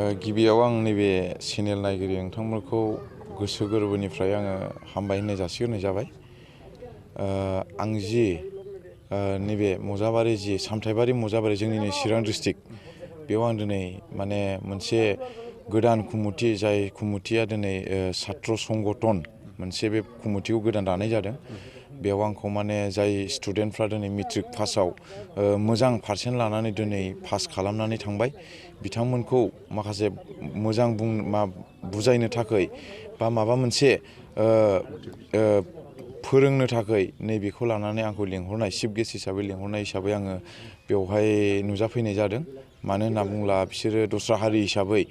गिबियाव आं नैबे चेनेल नायगिरि नोंथांमोनखौ गोसो गोरबोनिफ्राय आङो हामबाय होननाय जासिग्रोनाय जाबाय। आं जि नैबे मजाबारि जि सामथाइबारि मजाबारि जोंनिनो चिरां डिस्ट्रिक्ट बेयाव आं दिनै माने मोनसे गोदान खुमुथि जाय खुमुथिया दिनै सात्र संगठन मोनसे बे खुमुथिखौ गोदान दानाय जादों। बेयाव आंखौ माने जाय स्टुडेन्टफ्रा दिनै मेट्रिक पासआव मोजां पारसेन्ट लानानै दिनै पास खालामनानै थांबाय बिथांमोनखौ माखासे मोजां बुजायनो थाखाय बा माबा मोनसे फोरोंनो थाखाय नैबेखौ लानानै आंखौ लिंहरनाय चिफ गेस्ट हिसाबै लिंहरनाय हिसाबै आङो बेवहाय नुजाफैनाय जादों। मानो होनना बुङोब्ला बिसोरो दस्रा हारि हिसाबै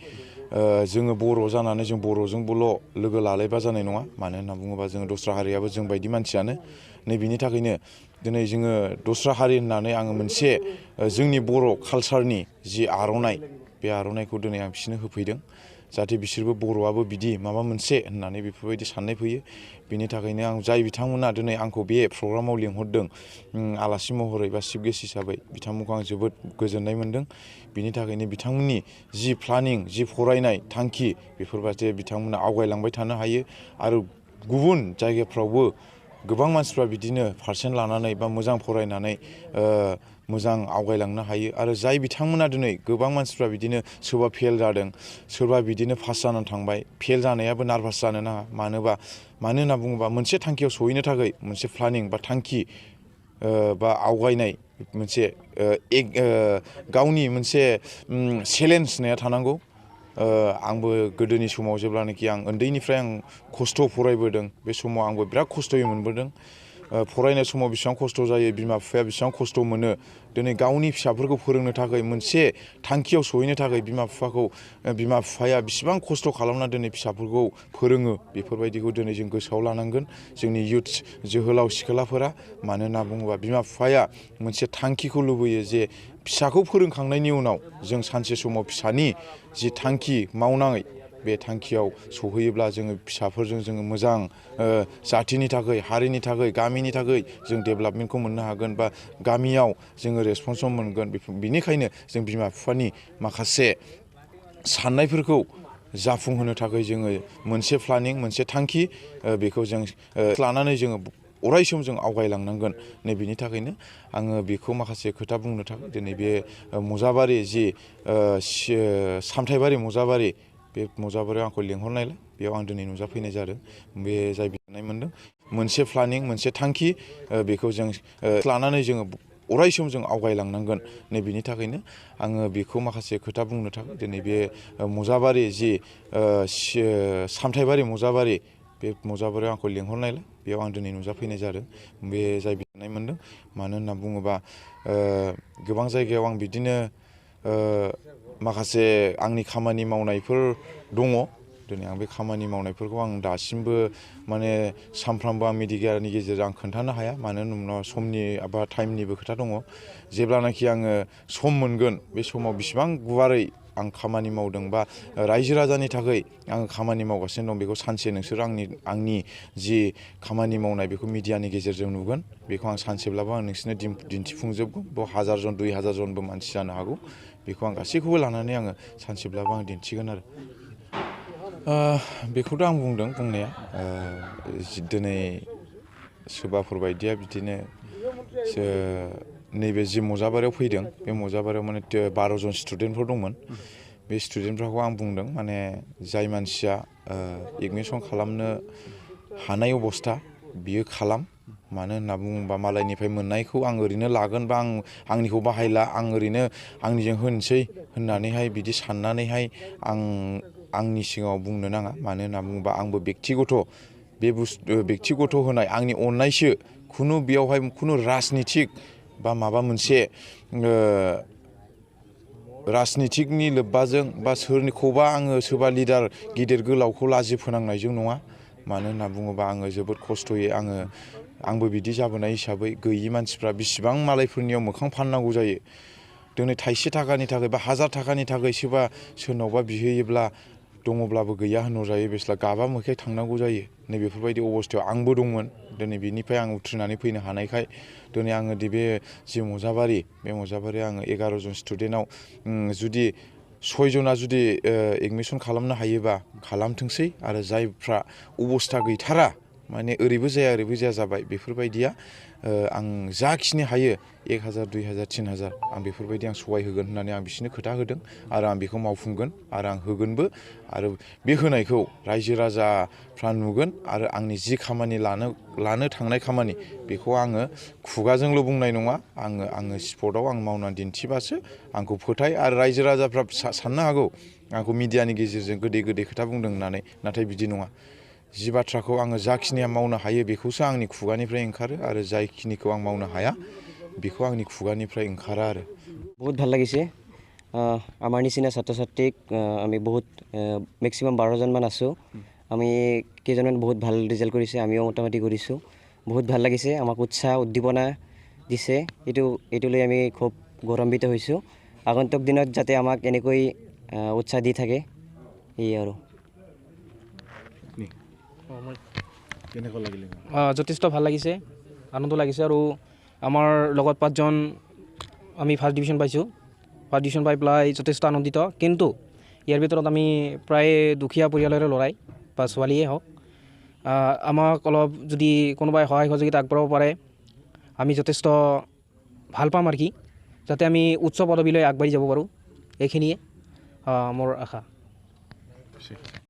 जोङो बर' जानानै जों बर'जोंबोल' लोगो लालायबा जानाय नङा। मानो होनना बुङोबा जोङो दस्रा हारियाबो जों बायदि मानसियानो। नैबेनि थाखायनो दिनै जोङो दस्रा हारि होननानै आङो मोनसे जोंनि बर' कालसारनि जि आर'नाइ बे आर'नाइखौ दिनै आं बिसोरनो होफैदों। जाहाथे बिसोरबो बर'आबो बिदि माबा मोनसे होननानै बेफोरबायदि साननाय फैयो। बिनि थाखायनो आं जाय बिथांमोना दिनै आंखौ बे प्रग्रामाव लिंहरदों आलासि महरै बा चिफ गेस्ट हिसाबै बिथांमोनखौ आं जोबोद गोजोननाय मोनदों। बिनि थाखायनो बिथांमोननि जि प्लानिं जि फरायनाय थांखि बेफोरबायदि बिथांमोना आवगायलांबाय थानो हायो आरो गुबुन जायगाफ्रावबो गोबां मानसिफ्रा बिदिनो पारसेन्ट लानानै बा मोजां फरायनानै मोजां आवगायलांनो हायो। आरो जाय बिथांमोना दिनै गोबां मानसिफ्रा बिदिनो सोरबा फेल जादों सोरबा बिदिनो पास जानानै थांबाय। फेल जानायाबो नार्भास जानो नाङा। मानो होनना बुङोबा मोनसे थांखियाव सहैनो थाखाय मोनसे प्लानिं बा थांखि बा आवगायनाय मोनसे गावनि मोनसे चेलेन्ज होननाया थानांगौ। आंबो गोदोनि समाव जेब्लानाखि आं उन्दैनिफ्राय आं खस्थ' फरायबोदों बे समाव आंबो बिराद खस्थ'यै मोनबोदों। फरायनाय समाव बेसेबां खस्थ' जायो बिमा बिफाया बेसेबां खस्थ' मोनो। दिनै गावनि फिसाफोरखौ फोरोंनो थाखाय मोनसे थांखियाव सहैनो थाखाय बिमा बिफाया बेसेबां खस्थ' खालामना दिनै फिसाफोरखौ फोरोङो बेफोरबायदिखौ दिनै जों गोसोआव लानांगोन जोंनि इयुथ्स जोहोलाव सिखोलाफोरा। मानो होनना बुङोबा बिमा बिफाया मोनसे थांखिखौ लुबैयो जे फिसाखौ फोरोंखांनायनि उनाव जों सानसे समाव फिसानि जि थांखि मावनाय बे थांखियाव सहैयोब्ला जोङो फिसाफोरजों जोङो मोजां जाथिनि थाखाय हारिनि थाखाय गामिनि थाखाय जों डेभेलपमेन्टखौ मोननो हागोन बा गामियाव जोङो रेसपन्सआव मोनगोन। बेनिखायनो जों बिमा बिफानि माखासे साननायफोरखौ जाफुंहोनो थाखाय जोङो मोनसे प्लानिं मोनसे थांखि बेखौ जों लानानै जोङो अराय सम जों आवगायलांनांगोन। नैबेनि थाखायनो आङो बेखौ माखासे खोथा बुंनो थाखाय दिनै बे मजाबारि जि सामथाइबारि मजाबारि बे मजाबारियाव आंखौ लिंहरनायलाय बेयाव आं दिनै नुजाफैनाय जादों। बे जाय बिनाय मोनदों मोनसे प्लानिं मोनसे थांखि बेखौ जों लानानै जोङो अराय सम जों आवगायलांनांगोन। नैबेनि थाखायनो आङो बेखौ माखासे खोथा बुंनो थाखाय दिनै बे मजाबारि जि सामथाइबारि मजाबारि बे मजाबारियाव आंखौ लिंहरनायलाय बेयाव आं दिनै नुजाफैनाय जादों। बे जाय बिनाय मोनदों मानो होनना बुङोबा गोबां जायगायाव आं बिदिनो माखासे आंनि खामानि मावनायफोर दङ। दिनै आं बे खामानि मावनायफोरखौ आं दासिमबो माने सानफ्रामबो आं मिडियानि गेजेरजों आं खोन्थानो हाया। मानो होनोब्ला समनि बा टाइमनिबो खोथा दङ। जेब्लानाखि आङो सम मोनगोन बे समाव बेसिबां गुवारै आं खामानि मावदों बा रायजो राजानि थाखाय आङो खामानि मावगासिनो दं बेखौ सानसे नोंसोर आंनि जि खामानि मावनाय बेखौ मिडियानि गेजेरजों नुगोन। बेखौ आं सानसेब्लाबो आं नोंसोरनो दिन्थिफुंजोबगोन। बेयाव 1000 जन 2000 जनबो मानसि जानो हागौ। बेखौ आं गासैखौबो लानानै आङो सानसेब्लाबो आं दिन्थिगोन आरो बेखौथ' आं बुंदों बुंनाया दिनै सोरबाफोर बायदिया बिदिनो नैबे जि मजाबारियाव फैदों बे मजाबारियाव माने 12 जन स्टुडेन्टफोर दंमोन। बे स्टुडेन्टफोरखौ आं बुंदों माने जाय मानसिया एडमिसन खालामनो हानाय अबस्था बियो खालाम। मानो होनना बुङोबा मालायनिफ्राय मोननायखौ आं ओरैनो लागोन बा आंनिखौ बाहायला आं ओरैनो आंनिजों होनोसै होननानैहाय बिदि साननानैहाय आंनि सिगाङाव बुंनो नाङा। मानो होनना बुङोबा आंबो बेक्तिगत होनाय आंनि अननायसो बेयावहाय खुनु राजनितिक बा माबा मोनसे राजनितिकनि लोब्बाजों बा सोरनिखौबा आङो सोरबा लिडार गिदिर गोलावखौ लाजि फोनांनायजों नङा। मानो होनना बुङोबा आङो जोबोद खस्थ'यै आंबो बिदि जाबोनाय हिसाबै गैयि मानसिफ्रा बेसिबां मालायफोरनियाव मोखां फाननांगौ जायो। दिनै थाइसे थाखानि थाखाय बा 1000 थाखानि थाखाय सोरनावबा बिहैयोब्ला दङब्लाबो गैया होनहरजायो बेस्रा गाबा मोखाय थांनांगौ जायो। नैबेफोरबायदि अबस्थायाव आंबो दंमोन। दिनै बेनिफ्राय आं उथ्रिनानै फैनो हानायखाय दिनै आङो बे जि मजाबारि बे मजाबारियाव आङो 11 जन स्टुडेन्टआव जुदि सयजना जुदि एडमिसन खालामनो हायोबा खालामथोंसै आरो जायफ्रा अबस्था गैथारा माने ओरैबो जाया ओरैबो जाया जाबाय बेफोरबायदिया आं जाखिनि हायो 1000 2000 3000 आं बेफोरबायदि आं सहाय होगोन होननानै आं बिसोरनो खोथा होदों आरो आं बेखौ मावफुंगोन आरो आं होगोनबो आरो बे होनायखौ रायजो राजाफ्रा नुगोन आरो आंनि जि खामानि लानो थांनाय खामानि बेखौ आङो खुगाजोंल' बुंनाय नङा आङो स्पटआव आं मावनानै दिन्थिबासो आंखौ फोथाय आरो रायजो राजाफ्रा साननो हागौ आंखौ मिडियानि गेजेरजों गोदै खोथा बुंदों होननानै नाथाय बिदि नङा जि बाथ्राखौ आङो जाखिनिया मावनो हायो बेखौसो आंनि खुगानिफ्राय ओंखारो आरो जायखिनिखौ आं मावनो हाया बेखौ आंनि खुगानिफ्राय ओंखारा आरो बहुत ভাল লাগিছে আমাৰ নিচিনা ছাত্ৰ ছাত্ৰীক আমি বহুত মেক্সিমাম 12জনমান আছোঁ আমি কেইজনমান বহুত ভাল ৰিজাল্ট কৰিছে আমিও মোটামুটি কৰিছোঁ বহুত ভাল লাগিছে আমাক উৎসাহ উদ্দীপনা দিছে এইটো লৈ আমি খুব গৌৰৱান্বিত হৈছোঁ আগন্তুক দিনত যাতে আমাক এনেকৈ উৎসাহ দি থাকে এই আৰু যথেষ্ট ভাল লাগিছে আনন্দ লাগিছে আৰু আমাৰ লগত 5জন আমি ফাৰ্ষ্ট ডিভিজন পাইছোঁ ফাৰ্ষ্ট ডিভিজন পাই পেলাই যথেষ্ট আনন্দিত কিন্তু ইয়াৰ ভিতৰত আমি প্ৰায় দুখীয়া পৰিয়ালৰে ল'ৰাই বা ছোৱালীয়ে হওক আমাক অলপ যদি কোনোবাই সহায় সহযোগিতা আগবঢ়াব পাৰে আমি যথেষ্ট ভাল পাম আৰু কি যাতে আমি উচ্চ পদবীলৈ আগবাঢ়ি যাব পাৰোঁ এইখিনিয়ে মোৰ আশা